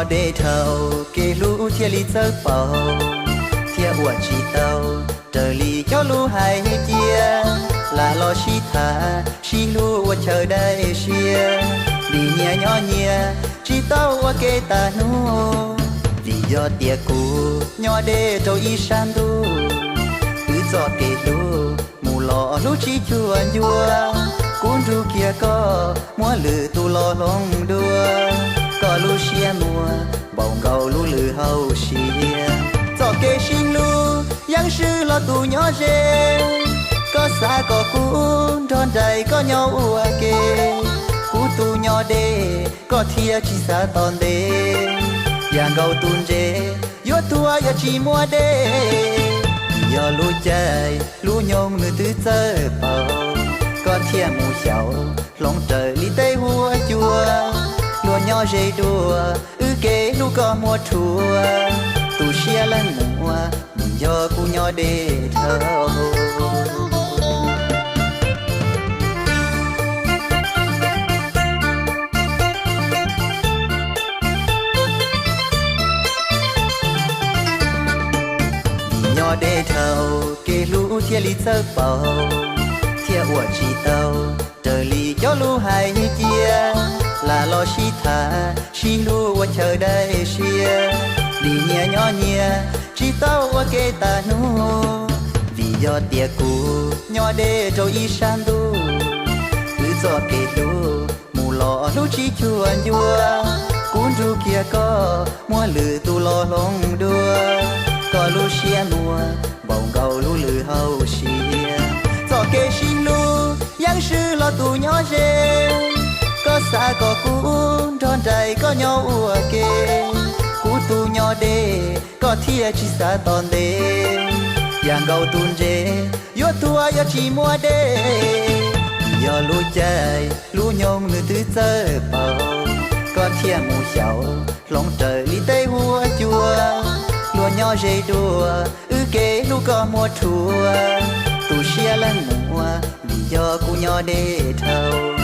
Nyob deb dhau, kev hlub thiaj li txawj paus, thiaj ua tsis tau raws li cov lus hais cia. Lam los sib tham sib hlub ua chaw dai siab, vim nyias nyob nyias tsis tau ua ke tas hnub. Vim yog tias kuv nyob deb rau ib sab ntuj, wb txoj kev hlub mus los hlub tsis cuag ncua. Kuv nrug kiag koj muab lwm tus los hloov dua, koj lub siab muag npaum nkaus lub lwm hauv siab. Txoj kev sib hlub yeej swb los tus nyob ze, koj xav kom kuv nrog nraim koj nyob ua ke. Kuv tus nyob deb koj thiaj tsis xav tos ntev, yam nkaus tus ntses yuav tuag yuav tsis muaj dej. Yog lub caij lub nyoog nws twb txawj paus, koj thiaj mus xyaum hloov raws li tej huab cua. Luag nyob ze dua, wb kev hlub koj muab rhuav, tu siab leej muaj, yog kuv nyob deb dhau. Vim nyob deb dhau, kev hlub thiaj li txawj paus, thiaj ua tsis tau raws li cov lus hais cia. Lam los sib tham sib hlub ua chaw dai siab, vim nyias nyob nyias tsis tau ua ke tas hnub. Vim yog tias kuv nyob deb rau ib sab ntuj, wb txoj kev hlub mus los hlub tsis cuag ncua. Kuv nrug kiag koj muab lwm tus los hloov dua, koj lub siab muag npaum nkaus lub lwm hauv siab. Txoj kev sib hlub yeej swb los tus nyob ze, koj xav kom kuv nrog nraim koj nyob ua ke. Kuv tus nyob deb koj thiaj tsis xav tos ntev, yam nkaus tus ntses yuav tuag yuav tsis muaj dej. Yog lub caij lub nyoog nws twb txawj paus, koj thiaj mus xyaum hloov raws li tej huab cua. Luag nyob ze dua, wb kev hlub koj muab rhuav, tu siab leej muaj, vim yog kuv nyob deb dhau.